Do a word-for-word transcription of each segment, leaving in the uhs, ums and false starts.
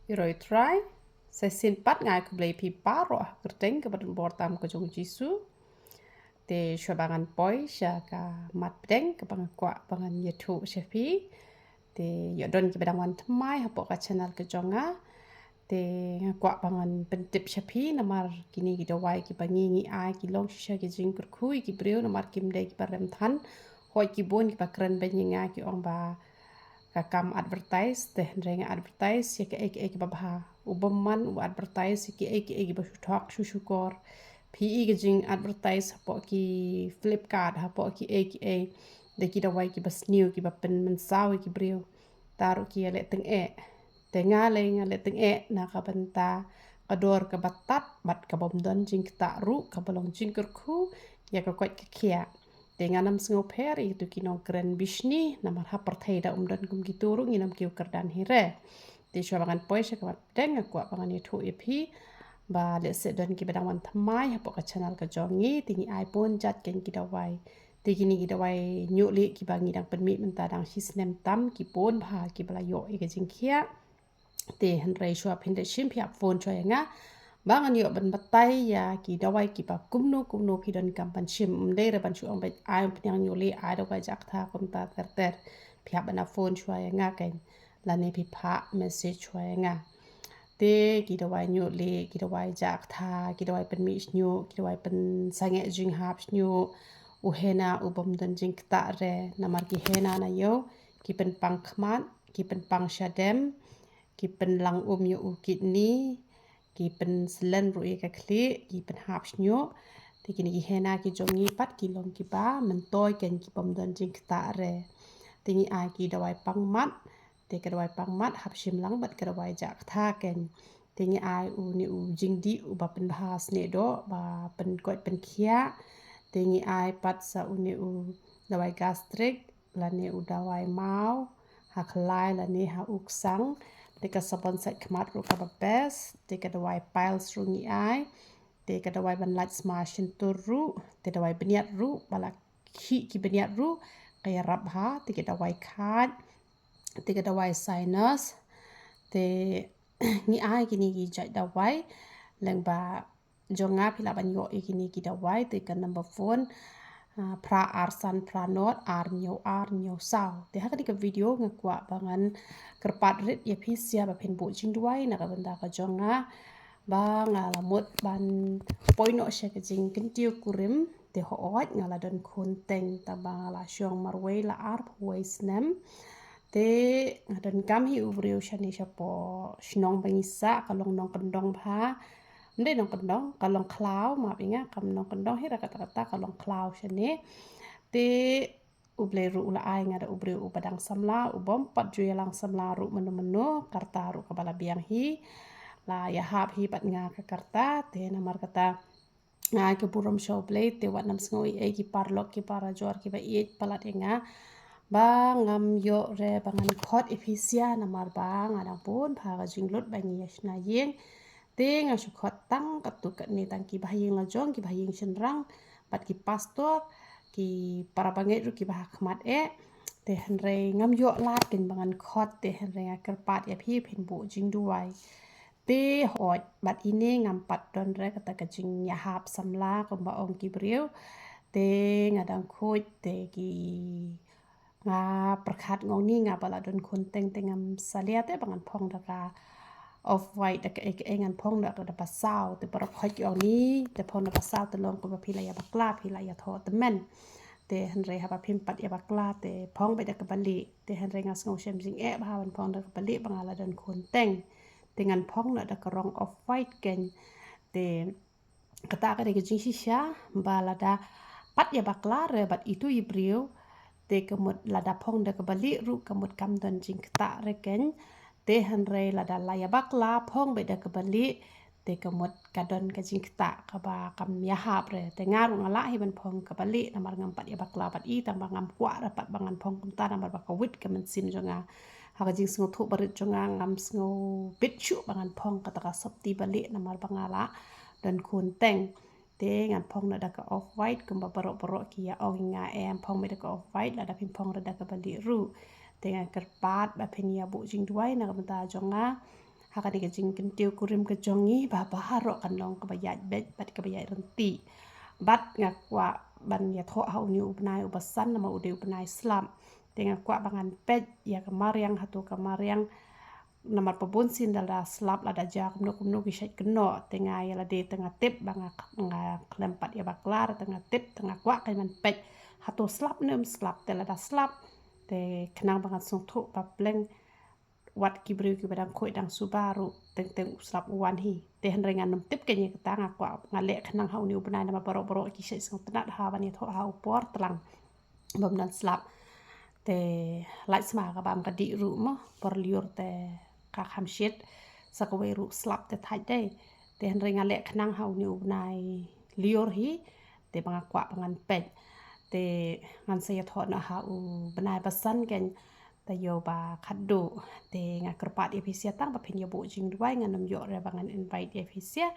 Ïaroh ïa U Trai. Sa shisien pat nga ai khublei ïa phi baroh ha ka kyrteng kaba donbor tam ka jong U Jisu. Te shuwa ba ngan poi sha ka mat pdeng kaba nga kwah ba ngan ïathuh sha phi. Te ïoh don kiba dang wan thymmai hapoh ka channel ka jong nga. Te nga kwah ba ngan pyntip sha phi namar kine ki dawai kiba ngi ngi ai ki long shisha ki jingkyrkhu ïa ki briew namar kim dei kiba rem than. Hooid ki bun kiba kren beiñ ïa nga ki ong ba ka kam advertise, te hynrei nga advertise ïa kaei kaei kiba bha. U bymman u advertise ïa kaei kaei kiba shu thok shu shukor. Phi i ka jing advertise hapoh ki Flipkart, hapoh kiei kiei. Da ki dawai kiba sniew kiba pynmynsaw ïa ki briew. Te ruh ki ïaleh tyngeh. Te nga lei nga leh tyngeh na ka bynta ka dor kaba tad bad ka bym don jingktah ruh kaba long jingkyrkhu ïa ka koit ka khiah. Te ngan ym sngewpher ïa kito ki nongkren bishni namar ha pyrthei da um don kum kito ruh ngin ym kiew kyrdan hi re. Te shuwa ba ngan poi sha ka mat pdeng nga kwah ba ngan ïathuh ïa phi ba lehse don kiba dang wan thymmai hapoh ka channel ka jong ngi te ngi ai bun jait keiñ ki dawai. Te kine ki dawai ñiuh lieh kiba ngi dang pynmih mynta dang shi snem tam ki bun bha kiba la ïoh ïa ka jingkhiah. Te hynrei shuwa phin da shim phi hap phone shuwa ïa nga ba ngan ïoh ban batai ïa ki dawai kiba kumno kumno phi donkam ban shim. Ym dei re ban shu ong beit ai ym pynïang ñiuh lieh, ai dawai jaka kumta ter ter. Phi hap ban phone shuwa ïa nga keiñ lane phi phah message shuwa ïa nga. Te ki dawai ñiuh lieh, ki dawai jaka, ki dawai pynmih shñiuh, ki dawai pynsangeh jinghap shñiuh. U henna u bym don jingktah re namar ki henna na ïew ki pynpang khmat, ki pynpang shadem, ki pynlang um ïa u kidney, ki pynslen ruh ïa ka khlieh, ki pynhap shñiuh. Te kine ki henna ki jong ngi pat ki long kiba myntoi keiñ ki bym don jingktah re. Te ngi ai ki dawai pang mat, te ka dawai pang mat hap shim lang bad ka dawai jaka keiñ. Te ngi ai une u jingdih uba pynbha snieh doh ba pynkoit pynkhiah. Te ngi ai pat sa une u dawai gastric lane u dawai maw ha khlai lane ha u ksang. Te ka sabon sait khmat ruh kaba best. Te ka dawai piles ruh ngi ai. Te ka dawai ban lait sma shyntur ruh. Te dawai bniat ruh ba la khih ki bniat ruh ka ïarap bha. Te ka dawai khait, te ka dawai sinus. Te ngi ai kine ki jait dawai. Lyngba jong nga phi lah ban ïoh ïa kine ki dawai te ka number phone, ah, phra ar san phra nod ar hynñiew ar hynñiew saw. Te ha kane ka video nga kwah ba ngan kyrpad rit ïa phi sha ba phin buh jingduwai na ka bynta ka jong nga ba nga la mut ban poi noh sha ka jingkyntiew kurim. Te hooid nga la don khun teng tang ba nga la shong marwei la arphew wei snem. Te nga donkam hi u briew shane shapoh shnong ba ngi sah, ka long nongkyndong bha. Ym dei nongkyndong, ka long khlaw, map ïa nga, kam nongkyndong hi re, kata kata ka long khlaw shane. Te U Blei ruh u la ai nga da u briew uba dang samla, u bym pat ju ïalang samla ruh mynno mynno, ka rta ruh kaba la biang hi. La ïahap hi bad nga ka rta, te namar kata nga ai ka burom sha U Blei, te wat nym sngew ei ei ki paralok ki parajor kiba ïeit palat ïa nga ba ngam ïoh re ba ngan khot ïa phi sha, namar ba nga dang bun bha ka jinglut ba ngi ïa shna ïing. Te nga shu khot tang katto katne, tang ki bahaïing lajong, ki bahaïing shynrang bad ki pastor, ki para bangeit ruh kiba ha khmat eh. Te hynrei ngam ïoh lad keiñ ba ngan khot, te hynrei nga kyrpad ïa phi phin buh jingduwai. Te hooid bad ine ngam pat don re kata ka jingïahap samla kumba ong ki briew. Te nga dang khuid, te ki nga pyrkhat nga ong ni nga ba la don khun teng te ngam salia te ba ngan phong da ka off white, da kaei kaei ngan phong da ka, da ba saw. Te baroh khoit ki ong ni te phong da ba saw te long kumba phi la ïa bakla, phi la ïathoh tymmen. Te hynrei haba phim pat ïa bakla te phong beit da kaba lieh. Te hynrei nga sngew shem jingeh bha ban phong da kaba lieh ba nga la don khun teng. Te ngan phong noh da ka rong off white keiñ. Te kata ka dei ka jingshisha ba lada pat ïa bakla re bad itu i briew, te ka mut lada phong da kaba lieh ruh ka mut kam don jingktah re keiñ. Te hynrei lada la ïa bakla phong beit da kaba lieh, te ka mut ka don ka jingktah kaba kam ïahap re. Te nga ruh nga lah hi ban phong kaba lieh namar ngam pat ïa bakla bad i, tang ba ngam kwah re pat ba ngan phong kumta namar ba ka wit ka mynsiem jong nga. Ha ka jingsngewthuh barit jong nga ngam sngew bit shuh ba ngan phong kata ka sopti ba lieh namar ba nga la don khun teng. Te ngan phong noh da ka off white kumba baroh baroh ki ïa ong ïa nga, em, phong beit da ka off white, lada phim phong re da kaba lieh ruh. Te ngan kyrpad ba phin ïa buh jingduwai na ka bynta jong nga. Ha kane ka jingkyntiew kurim ka jong ngi ba baroh kan long kaba ïaid beit bad kaba ïaid ryntih. Bad nga kwah ban ïathoh ha une u bnai uba san namar u dei u bnai slap. Te nga kwah ba ngan peit ïa ka mariang, hato ka mariang namar ba bun sien da la slap, lada jia kumno kumno ki shait kynnoh. Te nga ïa lade te nga tip ba nga, nga khlem pat ïa bakla, te nga tip, te nga kwah kan ban peit hato slap ne ym slap. Te lada slap te khnang ba ngan sngewthuh ba pleng wat ki briew kiba dang khuid dang suba ruh teng teng u slap u wan hi. Te hynrei ngan ym tip kein ïa kata, nga kwah nga leh khnang ha une u bnai namar baroh baroh ki shait sngewtynnat ha ban ïathoh ha u por tlang bym don slap. Te lait sma ka bam ka dih ruh mo, por lyiur te ka kham shit, sa kawei ruh slap te thait dei. Te hynrei nga leh khnang ha une u bnai lyiur hi, te ba nga kwah ba ngan peit. Te ngan sa ïathoh noh ha u bnai ba san kein, taïew ba khatduh. Te nga kyrpad ïa phi sha tang ba phin ïa buh jingduwai, ngan ym ïoh re ba ngan invite ïa phi sha.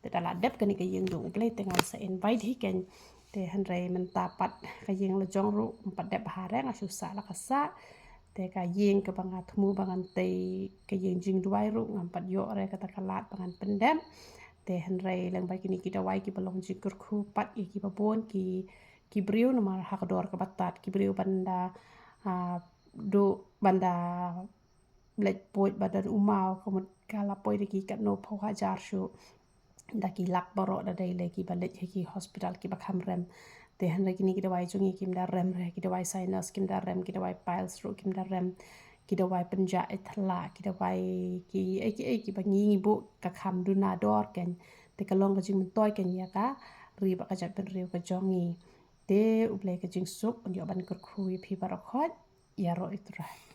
Te da la dep kane ka ïing jong U Blei te ngan sa invite hi kein. Te hynrei mynta pat ka ïing la jong ruh ym pat dep bha re, nga shu sah la ka sah. Te ka ïing kaba nga thmu ba ngan tei ka ïing jingduwai ruh ngam pat ïoh re kata ka lad ba ngan pyndep. Te hynrei leng ba kine ki dawai kiba long jingkyrkhu pat ïa kiba bun ki, ki briew namar ha ka dor kaba tad ki briew ban da, ah, duh ban da leit buit ba don u maw, ka mut ka la poi da ki katno phew hajar shuh. Da ki lak baroh da dei lei kiba leit ha ki hospital kiba kham rem. Te hynrei kine ki dawai jong ngi kim da rem re, ki dawai sinus kim da rem, ki dawai piles ruh kim da rem, ki dawai pynjah ïa thla, ki dawai ki ei ki ei kiba ngi ngi buh ka kham duna dor kein. Te ka long ka jingmyntoi kein ïa ka ri bad ka jaitbynriew ka jong ngi. Te U Blei ka jingsuk un ïoh ban kyrkhu ïa phi baroh khoit. Ïaroh ïa U Trai.